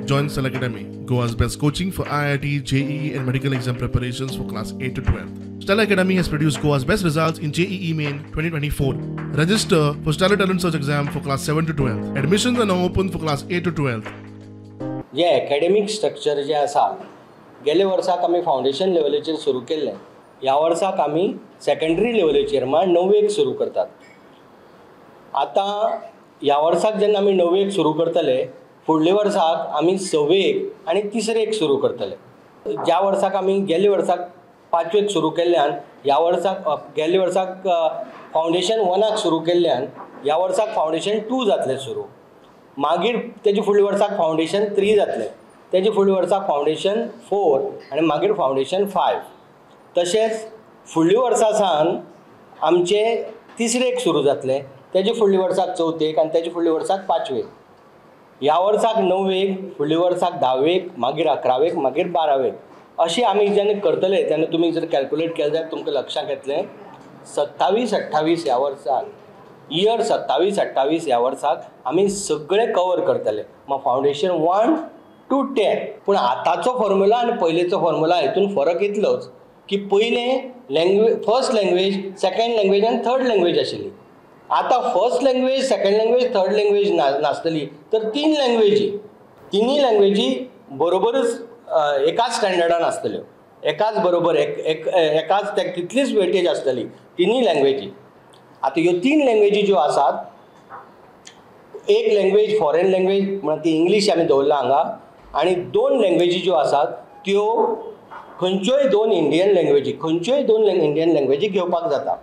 Join Stellar Academy, Goa's best coaching for IIT, JEE and medical exam preparations for class 8 to 12. Stellar Academy has produced Goa's best results in JEE Main 2024. Register for Stellar Talent Search exam for class 7 to 12. Admissions are now open for class 8 to 12. J academic structure जें आसा, गेले वर्साक आमी foundation लेवलीचेर सुरू केल्लें, ह्या वर्साक आमी सेकेंडरी लेवलीचेर म्हळ्यार णव्वेक सुरू करतात. आतां ह्या वर्साक जेन्ना आमी णव्वेक सुरू करतले, फुडल्या वर्साक आमी सवेक आनी तिसरेक सुरू करतले. ज्या वर्साक आमी गेल्या वर्साक पांचवेक सुरू केल्ल्यान ह्या वर्साक, गेल्या वर्साक फावंडेशन वनाक सुरू केल्ल्यान ह्या वर्साक फावंडेशन टू जातलें सुरू, मागीर तेजे फुडल्या वर्साक फावंडेशन 3 जातलें, तेजे फुडल्या वर्साक फावंडेशन 4 आनी मागीर फावंडेशन 5. तशेंच फुडल्या वर्सा सावन आमचें तिसरेक सुरू जातलें, तेजे फुडल्या वर्साक चवथेक आनी तेजे फुडल्या वर्साक पांचवेक. ह्या वर्साक णव्वेक, फुडल्या वर्साक धावेक, मागीर अकरावेक, मागीर बारावेक. अशें आमी जेन्ना करतले तेन्ना तुमी जर कॅल्कुलेट केलें जाल्यार तुमकां लक्षांत येतलें, 27 28 ह्या वर्साक, इयर 27 28 ह्या वर्साक आमी सगळें कवर करतले, मागीर फावंडेशन 1 to 10. पूण आतांचो फॉर्मुला आनी पयलींचो फॉर्मुला हितून फरक इतलोच की पयलें language, first language, second language आनी थर्ड लँग्वेज आशिल्ली. आतां first language, second language, third language नासतली, तर 3 लँग्वेजी, तिनूय लँग्वेजी बरोबरच एकाच स्टँडर्डान आसतल्यो, एकाच बरोबर एक एकाच तितलीच वेटेज आसतली तिनूय लँग्वेजी. आतां ह्यो 3 लँग्वेजी ज्यो आसात, एक लँग्वेज फॉरेन लँग्वेज म्हणल्यार ती इंग्लीश आमी दवरला हांगा, आनी 2 लँग्वेजी ज्यो आसात त्यो खंयच्योय 2 इंडियन लँग्वेजी, खंयच्योय 2 इंडियन लँग्वेजी घेवपाक जाता.